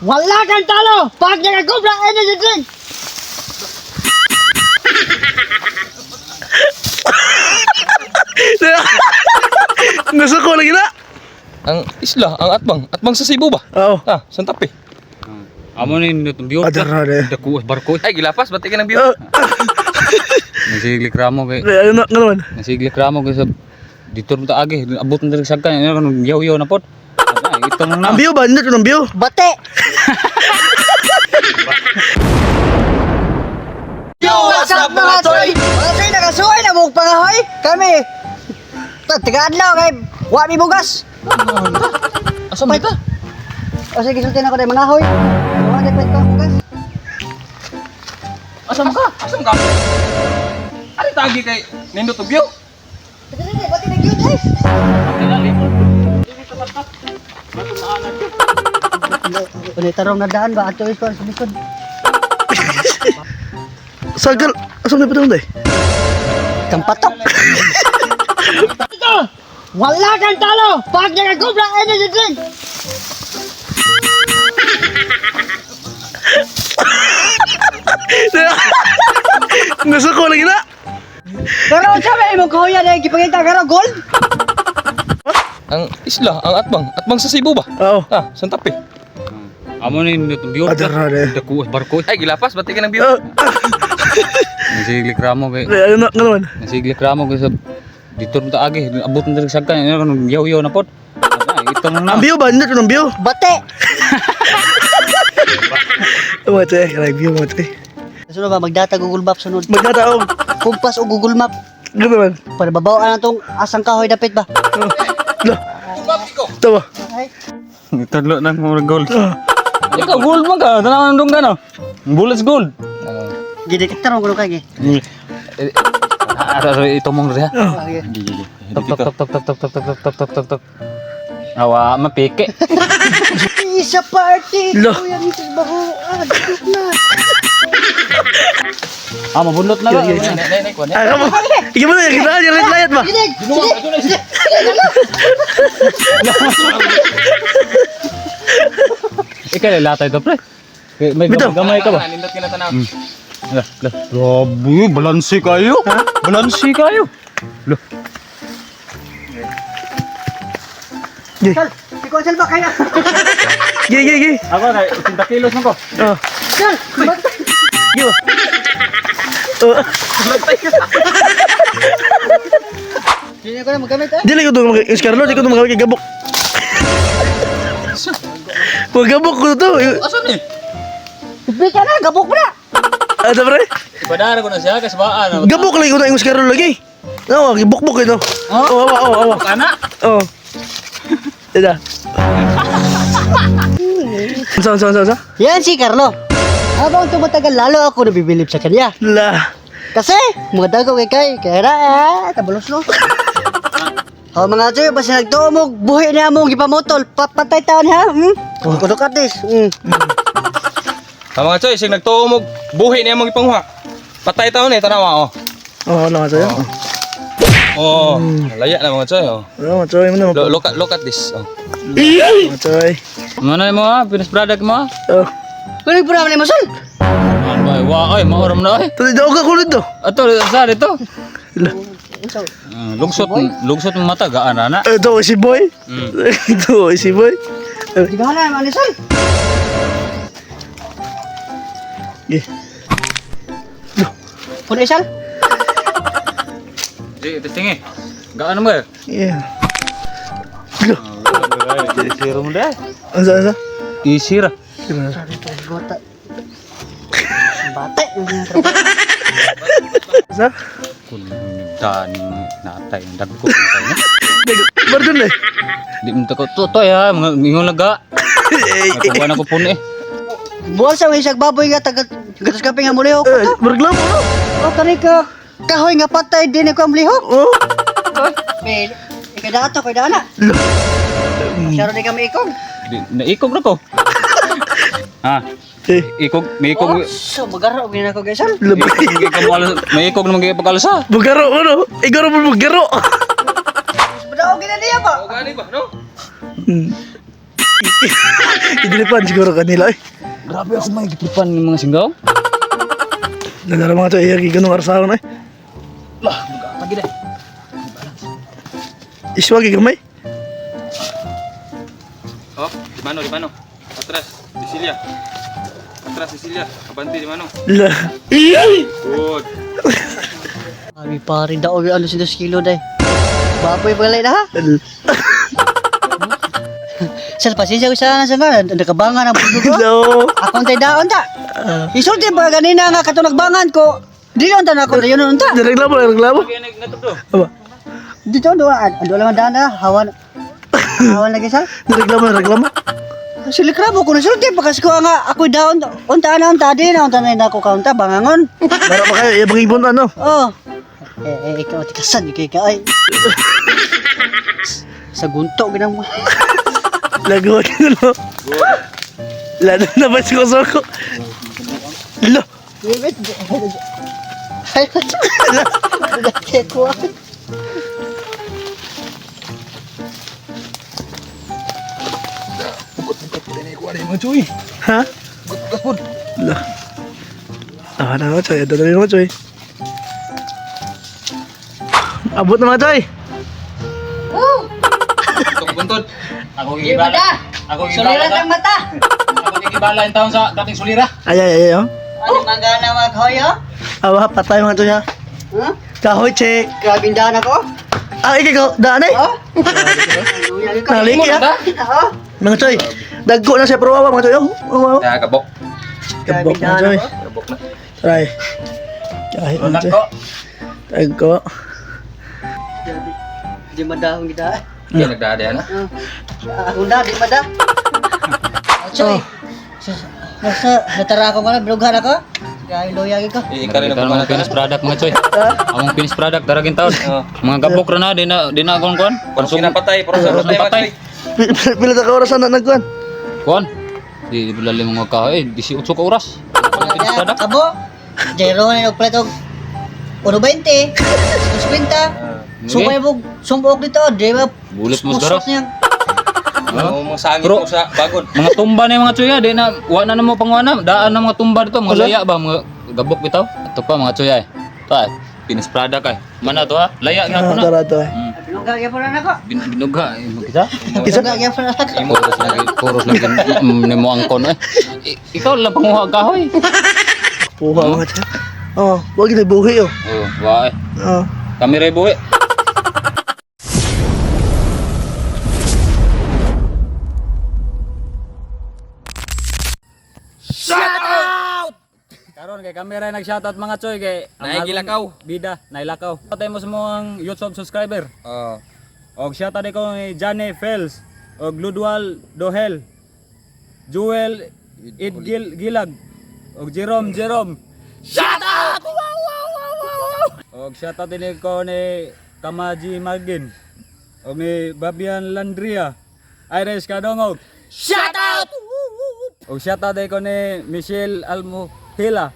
Wala kang talo! Pag nagkakubra, energy drink! Nasuko lagi na. Ang isla, ang atbang. Atbang sa Cebu ba? Oo. Ah, Santa Fe. Amo ni nindot ang biyo. Adara de. Dako barko. Ay, gilapas, ba't ka ng biyo? Oh, Nasiglik ramo kay ano na naman? nasiglik ramo kay sa dito ta agi abot na diri sagkan ano kanang yaw-yaw na pod. Ah, Ito na na. Ang biyo ba? Nindot ang biyo. Bate! Yo, what's up mga toy? Mga toy, nakasuoy na mong pangahoy. Kami, taga-adlaw kay wa mi bugas. Asa man ta? O sige, sulti na ko dahil mga hoy. Wa na ko bugas. Asa man ka? Asa man ka? Ari tagi kay nindot og biyo. Dili, bate na gyud eh. Unay tarong na daan ba ato is sa likod. Sagal. Asa man pa day? Kang patok. Wala kang talo! Pag nagkakubra, energy drink! Nasuko lagi na. Pero unsa may imong kahoyan na gipangita karon gold? Ang isla, ang atbang. Atbang sa Cebu ba? Oo. Ah, Santa Fe. Amo ni nindot ang biyo. Adara de. Dako barko. Ay, gilapas, ba't ka ng biyo? Oh, Nasiglik ramo kay ano na naman? nasiglik ramo kay sa dito ta agi abot na diri sagkan ano kanang yaw-yaw na pod. Ah, Ito na na. Ang biyo ba? Nindot ang biyo. Bate. Mga toy, kanang biyo mga toy. Sunod ba magdata Google Map sunod. Magdataog. Kumpas o Google Map Ano naman? para babawaan na tong asang kahoy dapit ba. Lo. Ito ba? Ay. Itadlo nang mga gold. Ah. Ikaw gold man ka, tanaw nang ka no. Bullets gold. Gini tarong kuno kay. Ah, ito mong rin ha. Oh. Tok tok tok tok tok tok tok tok tok tok tok tok. Awa, mapike. Isa party. Lo. Kuya Mrs. Baho. Ah, dito na. Ah, mabunot na ba? Ah, kamu. Ikaw mo na, kita yung red light ba? Gini. Sige. Ikaw latay to pre. May Bitaw. gamay ka ba? Nindot ka na tanaw. Lah, lah. Grabe, balanse kayo. Balanse kayo. Lah, Gi, Sal, ikaw sal ba kaya? gi, gi, gi. ako kay 80 kilos man ko. Oh. Sal, Gi ba? Oh. Dili ko na magamit eh. Dili ko to mag Carlo, di ko to magamit kay gabok. Magabok ko to. Asa ni? Bika na, gabok mo na. Ah, pre? Ipadara ko na siya kasi baan. Gabok lagi ko na yung Carlo lagi. No, gibukbok ito. Oh, awa, oh, awa. Kana. Oh. Ida. Unsa, unsa, unsa, unsa? Yan si Carlo. Habang tumatagal lalo ako nabibilib sa kanya. La. Kasi, mga dago kay kay, kaya na eh, tabalos no. Oh, mga choy, basta nagtuo mo, buhi na mo, gipamotol, papatay taon ha. Hmm? Kuno katis. Ah, mga choy, sig nagtuo mo buhi niya mong ipanguha. Patay taon eh, tanawa oh. Oh, ano nga sa'yo? Oh, laya na mga choy oh. Ano, matsoy mo na. Look at this. Oh. Matsoy. Ano mo ha? Pinas product mo ha? Oh. Kuno pura man mo sol. Ano ba? Wa ay, maoram na ay. Tuloy daw ka kulid do. Ato sa dito. La. Ah, Lugsot, lugsot mo mata gaan na. Ito si boy. Ito si boy. Di ba na man sol? Gi. Puno sal. Di, testing eh. Gaan mo eh. Yeah. Lo. Isira mo dai. Unsa, unsa? Isira. Gota. Bate. Unsa? Kun dan natay dagko natay na. Bardon eh. Di mo tako to to ya, mga ingon laga. Nakuha na ko puno eh. Buwan sa isag baboy nga taga gatas kape nga mulihok. Eh, berglamo no. O kani ka kahoy nga patay din ako ang mulihok. Oh. May ikadato kay dana. Lo. Masyado di kami ikog. Di naikog na ko. Ha, Eh, ikog, may ikog. Oh, so magaro gina ko guys. Sal. labi. May ikog na magipag-alsa. Bugaro ano? Igaro mo bugaro. Badaog gina niya ba? Oh, gani ba, no? Idilipan siguro kanila eh. Grabe ako may gitripan ng mga singgaw. Nalala mga choy, iya ganung arsaon eh. Lah, pagi dai. Iswa gamay. Oh, di mano, di mano. Atras, Sicilia. Atras, Sicilia. Abante, di mano. La. Good. Abi pare daog ano si 2 kilo day. Baboy pala na ha. Sir, pasensya ko sana sa nga. Nakabangan ang puso ko. No. Akong tay daon ta. Isulti ba ganina nga katong nagbangan ko. Dili unta na ako dayon unta. Reklamo, reklamo. Aba. Dito do ando lang daan na hawan. Hawan lagi sa. Reklamo, reklamo. Sila krabo ko nasulti pa kasi ko nga ako daon unta na unta di na unta na ako kaunta bangangon. Para pa kayo, iya bang ano. Oh. Eh, eh ikaw tikasan kay ka ay. Sa gunto ginang mo. Lagot no. Lalo na ba si Kosoko? Lo. Wait, wait. Ay, ko. Ha? Lo. Ah, na mga choy. Ito na rin mga choy. Abot na mga choy. Buntod, buntod. Ako Di ba gigibala. Ako Sulira gigibala. kang mata. Ako gigibala in taon sa dating sulira. Ay, ay, ay, oh. Ano magana maghoyo? Awa, patay mga choy ha. Huh? Kahoy check. Grabe daan ako. Ah, ikaw, daan eh. Oh? Naliki ha. Oh? Mga choy, dagko na siya pero awa mga choy. Oh, oh, oh. Ya, kabok. Kabok mga choy. Kabok na. Try. Kahit mga choy. Nako. Dagko. Grabe. Di madahong gida. Hindi, nagdada yan, ah. Ako na, di mada. Choy. Nasa, natara ako nga, bilughan ako. Grabe loya ko. Eh, ikaw rin Nakita ang mga finished product mga choy. Among finished product daragin taon. Mga gabok ra na di na di na kon kon. Kung pinapatay, pero sa Oras patay, ng patay. mga Pila ta ka orasan na nagkuan? Kon. Di bulali mga kahoy, 18 ka oras. Ang finished product. Abo, Jairo na yung og 1.20, 50. Sumay mo, sumok dito, di ba? Bulit mo Pusok garas. niya. Ano, mga sangit Pero- mo sa bagod. Mga tumba na yung mga tsuya, di na wa na namo pangwana, daan na mga tumba dito, mga laya ba, mga gabok bitaw. Ito pa mga tsuya eh. Ito ay, finished product ay. Mana to ha? Laya nga Ah, ko na. tara to. eh. Bilugha gyapon na ako. Binugha eh, magkita. Bilugha gyapon na ako. Puros lagi, puros lagi nimo ang kon eh. Ikaw lang panguha kahoy. Puha mga choy. Oh, wag gid buhi oh. Oh, wa eh. Oh. Kami ray buhi. Karon kay kami ray nag-shoutout mga choy kay ang Naay akong gilakaw. Bida, nailakaw. Patay mo sa mga YouTube subscriber. Oh. Og shoutout ko ni Johnny Fels, og Ludwal Dohel, Joel Idgil Gilag, og Jerome Jerome. Shout out! Wow, wow, wow, wow, wow! Og shoutout din ko ni Kamaji Magin, og ni Babian Landria, Iris Kadongog. Shout out! Og shoutout din ko ni Michelle Almohila,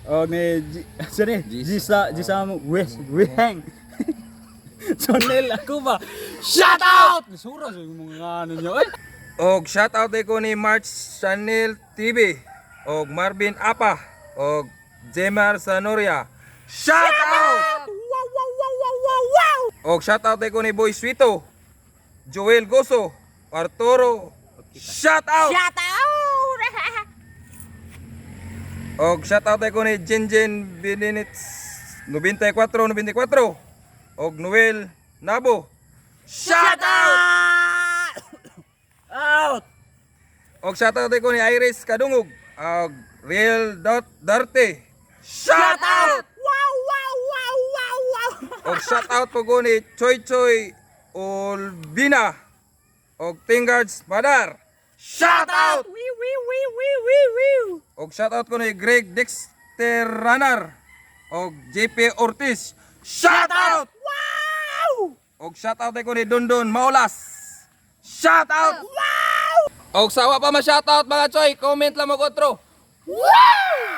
og ni sorry, Gisa Gisa Wes Weheng. Jonel ako ba? Shout out! Sura sa mga ano nyo eh. Og shout out ko ni March Chanel TV og Marvin Apa og Jemar Sanoria. Shout out! Wow wow wow wow wow wow. Og shout out ko ni Boy Suito, Joel Goso, Arturo. Shout out! Shout out! Og shout out ko ni Jinjin Bininits 94 94 og Noel Nabo. Shout out! Out! Og shoutout ko ni Iris Kadungog og Real Dot Darte. Shout out! Wow wow wow wow wow. Og shoutout po ko ni Choy Choy Olbina og Tingards Madar. Shout out! Og shoutout ko ni Greg Dexter Ranar og JP Ortiz. Shout out! Wow! Og shoutout ko ni Dondon Maulas. Shout out! Og sawa pa ma-shoutout mga choy, comment lang mag otro. Wow!